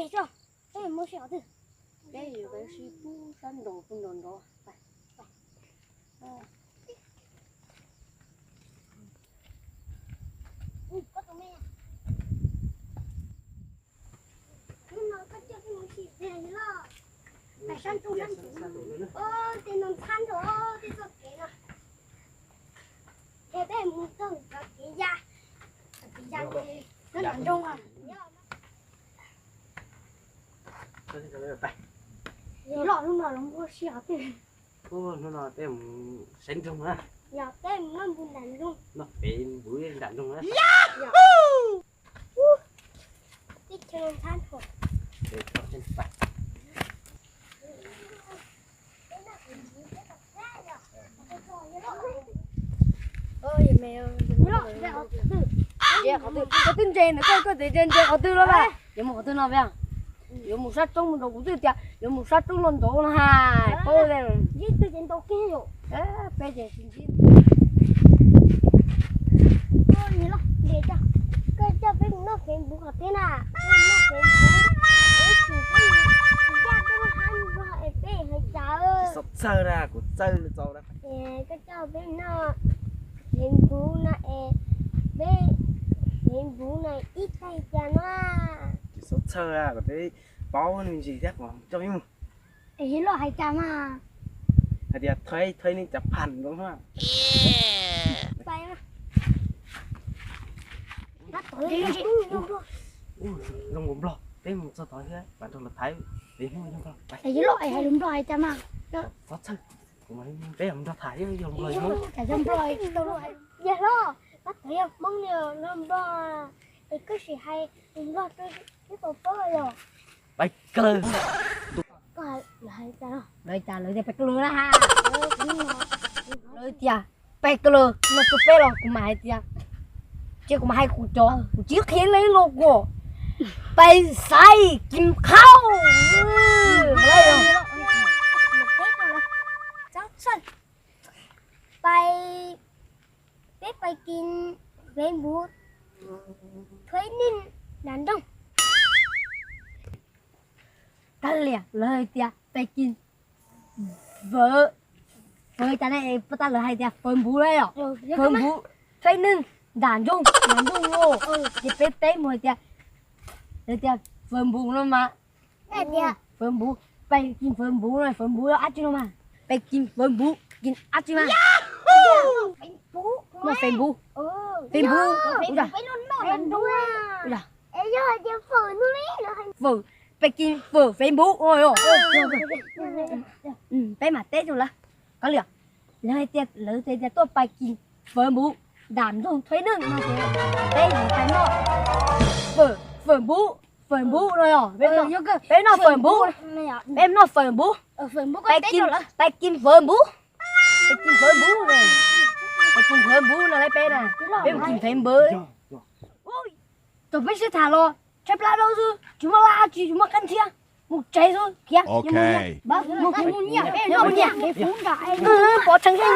Peb mus sib qhov twg? Peb yuav peb sib pub sab nraud pub nraud nraud. Hnub no koj coj peb mus sim dej los? Pais sab ntuj sab ntuj. Tej no ntxhab nrog tej txoj kev no. Ces peb mus txog cov kev ya, kev ya, nram nroog. Los hnub no los mus sib qhov twg? Hnub no peb mus saib nroog na. Yog peb mus noj npu nram nroog. Noj pem npu nram nroog na. Teb chaws ntxhab nrog. Koj twb ntse ntawm koj, koj tseem ntse ntse qhov twg los mas? Yuav mus qhov twg no peb? Yuav mus sab roob mus nraud, kuv twb tias yuav mus sab roob los nraud no hais paub. Peb ces tsis ntsib. Koj coj peb mus noj Facebook qhov twg na? Peb mus noj Facebook, peb tsis, peb mus yaj peb lub hab nrog es peb hais cas. Tsis txhob txhawj na, kuv txawj txaus na. Es koj coj peb noj Facebook no es peb Facebook no ib tag cas no. Tsis txhob txhawj na, kuv twb paub me ntsis thiab kuv coj peb mus. Es yog loj hais cas mas? Hais tias thawj thawj neeg cov pham zoo na. Zoo nkaus nplog, peb mus txog tod thiab mam nrog lawv thaiv. Es yog loj es hais lus nplog hais cas mas? Txhob txhawj, peb mam nrog tham thiab yog nplog. Yog loj, pab tau yog Hmoob li los nplog, es koj sim hais lus nplog rau peb tau paub yog. Pais kawg. Lawv hais cas, lawv tias pais kawg na ha. Lawv tias pais kawg no rau peb los kuv mam hais tias, ces kuv mam hais kuv cov, kuv tsis qhia li los kuv, pais xaiv kim khau. Pais, peb pais kim Facebook, thawj neeg nram nroog. Tag liam lawv hais tias pais kim fawv, fawv cas ne, pab tag lawv hais tias fawv npuv na yom. Fawv npuv, thawj neeg nram nroog, nram nroog los. Ces peb teb mus hais tias, lawv tias fawv npuv no mas. Fawv npuv, pais kim fawv npuv no, fawv npuv dab tsi no mas? Pais kim fawv npuv, kim dab tsi mas? Noj Facebook, Facebook, ua cas? Fawm, pais kim fawm Facebook no yom. Peb mam teb rau lawv, koj li, lawv hais tias, lawv tias tuaj pais kim fawv npuv nram nroog thawj neeg no ces peb yuav pais noj fawm, fawm npuv, fawm npuv no yom. Peb noj fawm npuv, peb noj fawm npuv, pais kim, pais kim fawv npuv, pais kim fawv npuv, pais kim fawv npuv no lawv peb na, peb mus kim fawv npuv. Thaum peb sib tham los tshaib plab dua xwb, tsis muaj dab tsi, tsis muaj qab ntxhiab, mus tsev xwb khiav. Mus nyiam, mus nyiam, pov tseev xwb.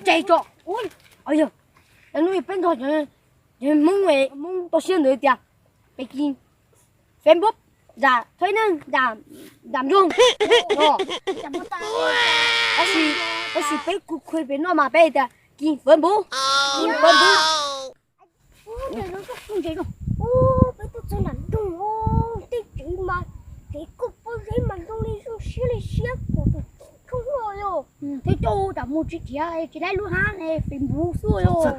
Tsev tso. Hnub peb nrog cov Hmoob, Hmoob toj siab ntawd tias pais kim Facebook, nram thawj neeg, nram nroog. Tab sis, tab sis peb kuj khuv pem no mas peb tias kim fawv npuv, kim fawv npuv. Peb tuaj txog nram nroog, tej tsev mas, tsev koj pob zeb mas zoo li zoo siab li siab kuv tus kheej los yom. Thiab coj tam mus tsis khiav, tsis laib lub hab ne, Facebook xwb yom.